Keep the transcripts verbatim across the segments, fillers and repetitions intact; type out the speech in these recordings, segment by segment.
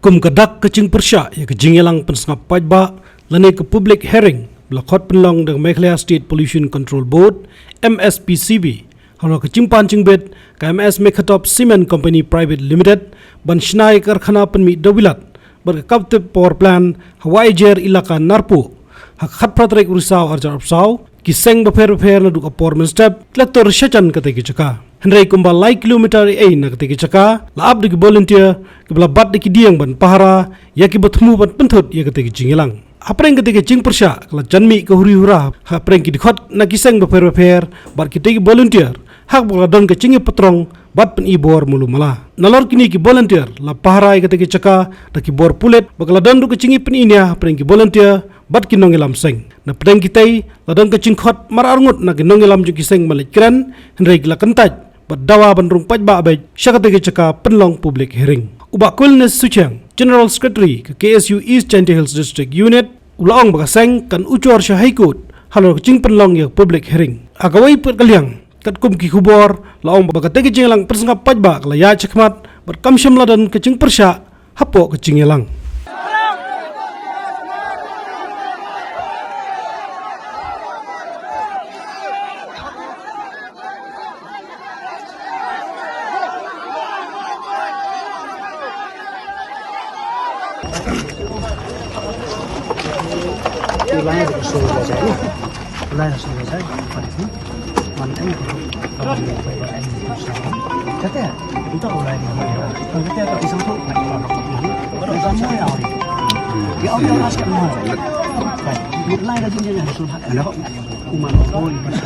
Kum ka dak ka jingpyrshah ïa ka jingïalang pynsngap paidbah lane ka public hearing ba la khot pynlong da ka Meghalaya State Pollution Control Board, M S P C B, halor ka jingpan jingbit ka M S Mekhatop Cement Company Private Limited ban shna ïa ka karkhana pynmih dewbilat bad ka captive power plant ha Wahiajer Elaka Narpuh ha ka khatphra tarik u Risaw arhajar arphew saw. Ki seng bapher bapher naduh ka por mynstep ki la tur shajan katei ka jaka. Hynrei kumba lai kilometer ei ei na katei ka jaka la ap da ki volunteer kiba la bat da ki dieng ban pahara ïa kiba thmu ban pynthut ïa katei ka jingïalang. Hapdeng katei ka jingpyrshah ka la jan mih ka huri hura hapdeng ki dkhot na ki seng bapher bapher bad kitei ki volunteer ha kaba ka la don ka jingïapyntrong bad pynibor malu mala. Nalor kine ki volunteer la pahara ïa katei ka jaka da ki bor pulit bad ka la don ruh ka jingïapyni nia hapdeng ki volunteer bad ki nongïalam seng. Napdeng kitei la don ka jingkhot mar arngut na ki nongïalam jong ki seng ban leit kren, hynrei ki la kyntait bad dawa ban rung paidbah beit sha katei ka jaka pynlong public hearing. U Bah Coolness Suchiang, General Secretary ka K S U East Jaintia Hills District Unit, u la ong ba ka seng kan ujor sha High Court halor ka jingpynlong ïa ka public hearing. Ha kawei pat ka liang, katkum ki khubor la ong ba katei ka jingïalang pynsngap paidbah ka la ïaid shakhmat bad kam shym la don ka jingpyrshah hapoh ka jingïalang.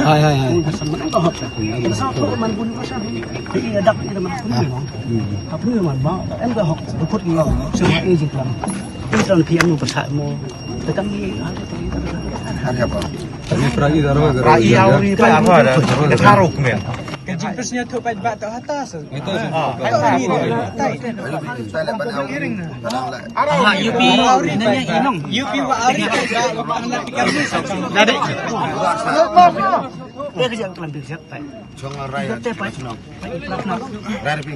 Hai, hai, hai. Ka jingpyrsñiawthooh paidbah to hata sa. Aha, U P, U P wa ari. Chong rai. Rai pi.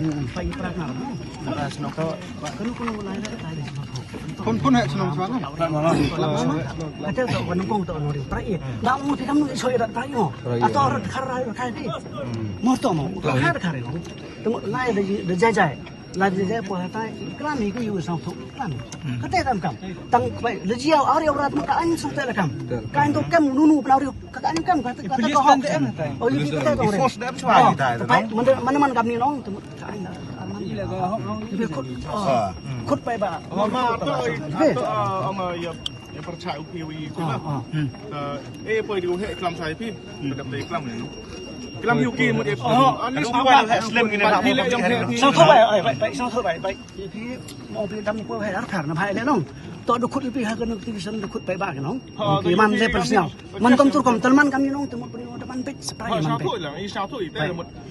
Phone, phone hai chnong swa na. Ate to wan kong to nori prai. Da mu ti kam nu so ira prai mo. Ato rat khar rai kai ti. Mo to mo. Khar khar mo. Tengok lai da jai jai. Lai da jai po tai. Klam hi ku yu sang thuk klam. Kate tam kam. Tang pai da jiau ari rat mo ka an sang te kam. Kan to kam nu nu pnau ri ka an kam ka ka ka hok. Oh yu ti ka to. Force dem swa tai. Mana mana kam ni nong.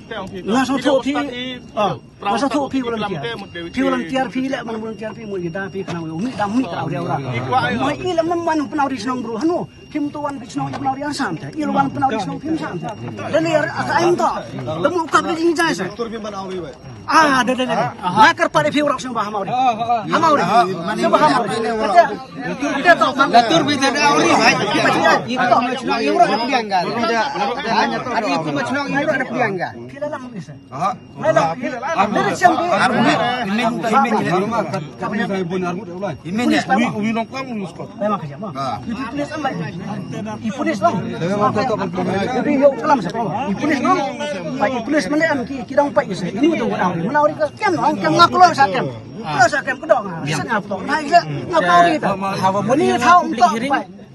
Nga sngewthuh phi, ah, nga sngewthuh phi, ah, nga sngewthuh phi volunteer. Phi volunteer phi leh ban volunteer phi mut ida phi khnang u mih dang mih ka awria awra. Mo i lem nam wan pynawri shnong bru hanu. Phim to wan phi shnong pynawri ang sam te. I wan pynawri shnong phim sam te. Dan i ar ka aim to. Te mu ka phi jai sa. Ah, da da da. Nga kar pare phi urak shnong ba hamauri. Hamauri. Shnong ba hamauri. Te to man. Datur bi te da awri bai. Iko ma chnong i urak da pdiang ga. Adi iko ma chnong i urak da pdiang ga. Phi la lam isa. Aha.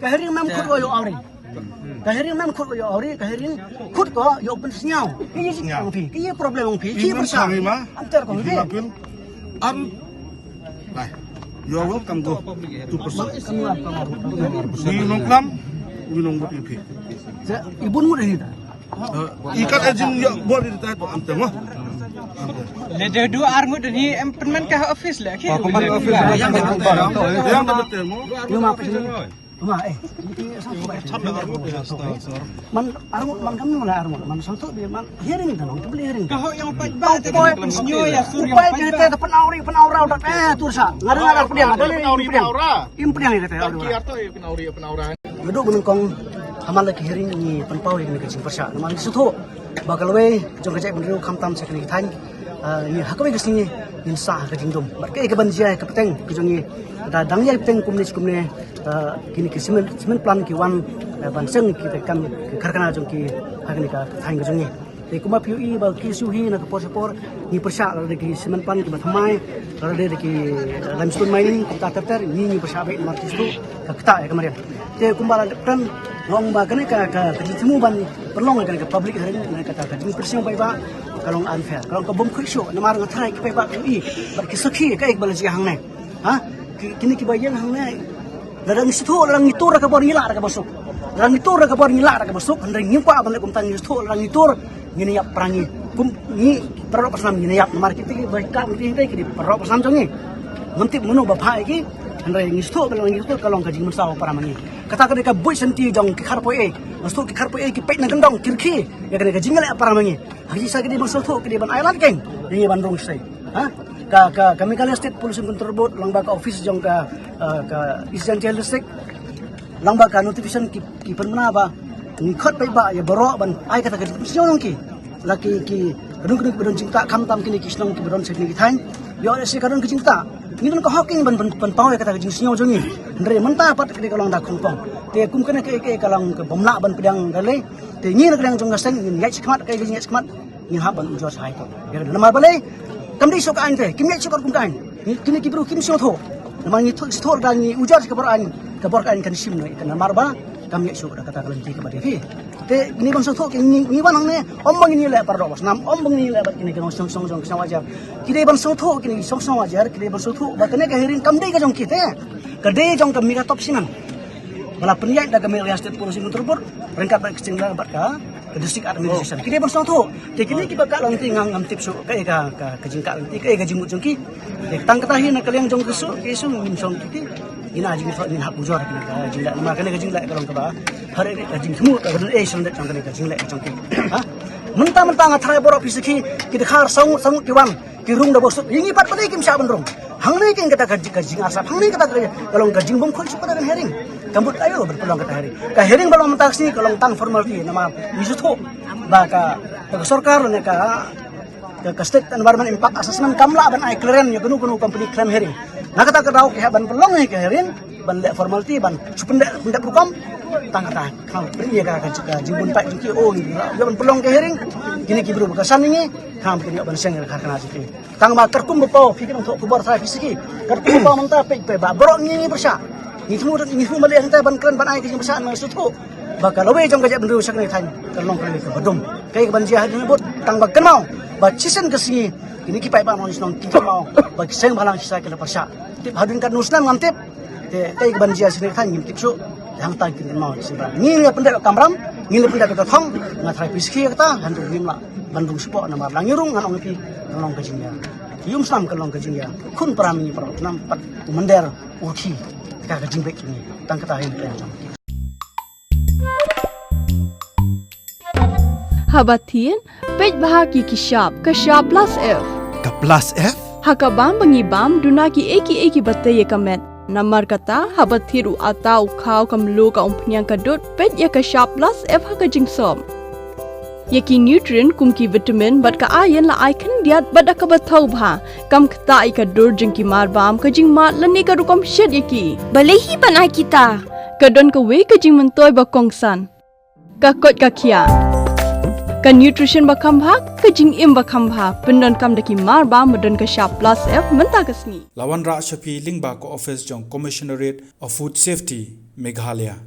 Ka hearing mem khut ko ïoh awri. Ka hearing mem khut ko ïoh awri, ka hearing khut ko ïoh pynsngew. Ki yi jingkang phi, ki yi problem phi, ki yi pyrshah. Am ter ko phi. Am. Bai. You are welcome go to person. Wi nong klam, wi nong bot phi. I bun mut ni ta. I kat ajin ïoh bot ni ta to am ter mo. Le de du ar ngut ni em pynman ka office le. Pynman office. Yang da ter mo. Yu ma phi. Ma eh, ini satu eh. Man arngut man kam nula arngut man satu bi man hearing kan, kita beli hearing. Ka hok yang paid ba te kan pynshñiuh ïa sur yang paid ba te pynawri pynawra udah eh tur sa. Ngada ngada pdiang ada ni pdiang. Im pdiang ïa kata. Ki arto ïa pynawri pynawra. Ngedu benengkong hamal lagi hearing ni pynpaw ïa kane ka jingpyrshah. Namar ngi sngewthuh ba ka lawei jong ka jaitbynriew khamtam sha kane ka thaiñ, ah, ngi ha kawei ka sngi ngin sah ha ka jingdum. Bad kaei kaban jia ka bteng ka jong ngi, da dang ïa bteng kumne shi kumne, ah, kine ki cement, cement plant ki wan, ah, ban seng ki te kan ki karkhana jong ki ha kane ka thaiñ ka jong ngi. Te kumba phi ïohi ba ki shu hi na ka por sha por ngi pyrshah lada ki cement plant kiba thymmai, lada ki limestone mining kumta ter ter ngi ngi pyrshah beit namar ki shu ka kata ïa ka mariang. Te kumba la dep kren long ba kane ka ka ka jingthmu ban pynlong kane ka public hearing, kane ka ka jingpyrshang paidbah ka long unfair, ka long ka bym khuid shuh namar nga tharai ki paidbah ki ïohi bad ki sakhi kaei ba la jia hangne. Ha? Ki, kine kiba ïeng hangne lada ngi sngewthuh lada ngi tur da ka bor ngi lah da kaba suk. Lada ngi tur da ka bor ngi lah da kaba suk, hynrei ngim kwah ban leh kumta, ngi sngewthuh lada ngi tur ngin ïap para ngi. Kum ngi para rok pasnam ngin ïap namar kita ki ba ka ngi hynrei ki para rok pasnam jong ngi. Ngam tip mano ba pha ïa ki, hynrei ngi sngewthuh ba long ngi sngewthuh ka long ka jingmynsaw para ma ngi. Kata ka dei ka buit senti jong ki kharpoi ei. Ngi sngewthuh ki kharpoi ei ki peit na kyndong ki rkhie ïa kane ka jingleh para ma ngi. Ha ki sa ki dei ban sngewthuh ki dei ban ai lad keiñ ïa ngi ban rung shisha. Ha? Ka ka ka Meghalaya State Pollution Control Board lang ba ka office jong ka, eh, ka East Jaintia District lang ba ka notification ki ki pynbna ba ngi khot paidbah ïa baroh ban ai kata ka jingpynsñiaw jong ki. La ki ki kynduh kynduh kiba don jingktah khamtam kine ki shnong kiba don sha kine ki thaiñ. Ïoh lehse ka don ka jingktah ngi don ka hok keiñ ban pyn- pynpaw ïa kata ka jingsñiaw jong ngi. Hynrei mynta pat ka dei ka long da khongpong. Te kum kane ka ka ka long ka bym lah ban pdiang da lei. Te ngi na ka liang jong ka seng ngin ïaid shakhmat, ka ka jingïaid shakhmat ngin hap ban ujor sha High Court. Ïa namar balei kam dei shuh ka aiñ te, kim ïaid shuh kat kum ka aiñ. Ngi kine ki briew kim sngewthuh. Namar ngi thuh sngewthuh da ngi ujor sha ka bor aiñ, ka bor ka aiñ kan shim na ka namar ba kam ïaid shuh da kata ka lynti kaba dei phi. Te ngi ban sngewthuh ki ngi ngi wan hangne, ym ba ngi leh para doh ba snam, ym ba ngi leh bad kine ki nongshong shong jong ki shnong Wajar. Ki dei ban sngewthuh kine ki shong shong Wajar, ki dei ban sngewthuh ba kane ka hearing kam dei ka jong ki te. Ka dei jong ka Megha Top Cement. Ba la pynïaid da ka Meghalaya State Pollution Control Board ryngkat bad ka State Level bad ka, ka District Administration. Ki dei ban sngewthuh. Te kine kiba kah lynti nga ngam tip shuh kaei ka ka ka jingkah lynti kaei ka jingmut jong ki. Te tang kata hi na ka liang jong ka shu ki shu ngin shong ki. Ina jingmut ngin hap ujor kine ka jingleh namar kane ka jingleh ka long kaba. Hare ka jingthmu ka don ei shong det jong kane ka jingleh jong ki. Ha? Mynta mynta nga tharai baroh phi sakhi ki dkhar sangut sangut ki wan. Ki rung da ba suk, ïa ngi pat pat kim shah ban rung. Hangne keiñ kata ka ji- ka jingarsap, hangne kata ka ka long ka jingbymkhuid shuh kata ka hearing. Ka mut aïu ban pynlong kata hearing. Ka hearing ba long mynta ka sngi ka long tang formality namar ngi sngewthuh ba ka ka sorkar ne ka ka, ka State Environment Impact Assessment kam lah ban ai clearance ïa kano kano company claim hearing. Na kata ka daw ki hap ban pynlong ïa ka hearing ban leh formality ban shu pyndep pyndep rukom. Tang kata kham pynlong ïa ka ka ka jingbun pat jong ki, oh ngi lah ïa ban pynlong ka hearing. Kine ki briew ba ka san ngi kham pynlong ban seng ïa ka karkhana jong ki. Tang ba katkum ba paw phi ki nongthoh khubor tharai phi sakhi. Katkum ba paw mynta peit peit ba baroh ngi ngi pyrshah. Ngi thmu ngi thmu mali hangta ban kren ban ai ka jingpyrshah na sngewthuh ba ka lawei jong ka jaitbynriew sha kane thaiñ ka long ka lawei kaba dum. Kaei kaban jia hadien bud tang ba kynmaw ba shisien ka sngi kine ki paidbah nongshong shnong ki kynmaw ba ki seng bhalang shisha ki la pyrshah. Tip hadien katno snem ngam tip. Te kaei kaban jia shisien ka thaiñ ngim tip shuh. Hangta kin kynmaw shisha ba ngi la pyndep ka kamram, ngi la pyndep ka thong, nga tharai phi sakhi kata, hynrei ngim lah ban rung shapoh namar la ngi rung ngan ong ïa phi ka long ka jingïa. Ïa um snam ka long ka jingïa. Khun para ngi para snam pat u mynder u rkhie. Ka ka jingbit ngi. Tang kata hi ka jong. Haba thied, peit bha ki ki shap, ka shap plus F. Ka plus F? Ha ka bam ba ngi bam, duna kiei kiei kiba tei ïa ka met. Namar kata, haba thied u atta u khaw ka mluh ka umphniang ka dud, peit ïa ka shap plus F ha ka jingsop. Ïa ki nutrient kum ki vitamin bad ka iron la ai khyndiat bad da kaba thaw bha. Kam ktah ïa ka dur jong ki mar bam, ka jingmad lane ka rukom shet ïa ki. Balei hi ban ai kita? Ka don kawei ka jingmyntoi ba kongsan. Ka koit ka khiah. Ka nutrition ba kham bha, ka jingim ba kham bha, pyndonkam da ki mar bam ba don ka shap plus F mynta ka sngi. La wanrah sha phi lyngba ka office jong Commissionerate of Food Safety, Meghalaya.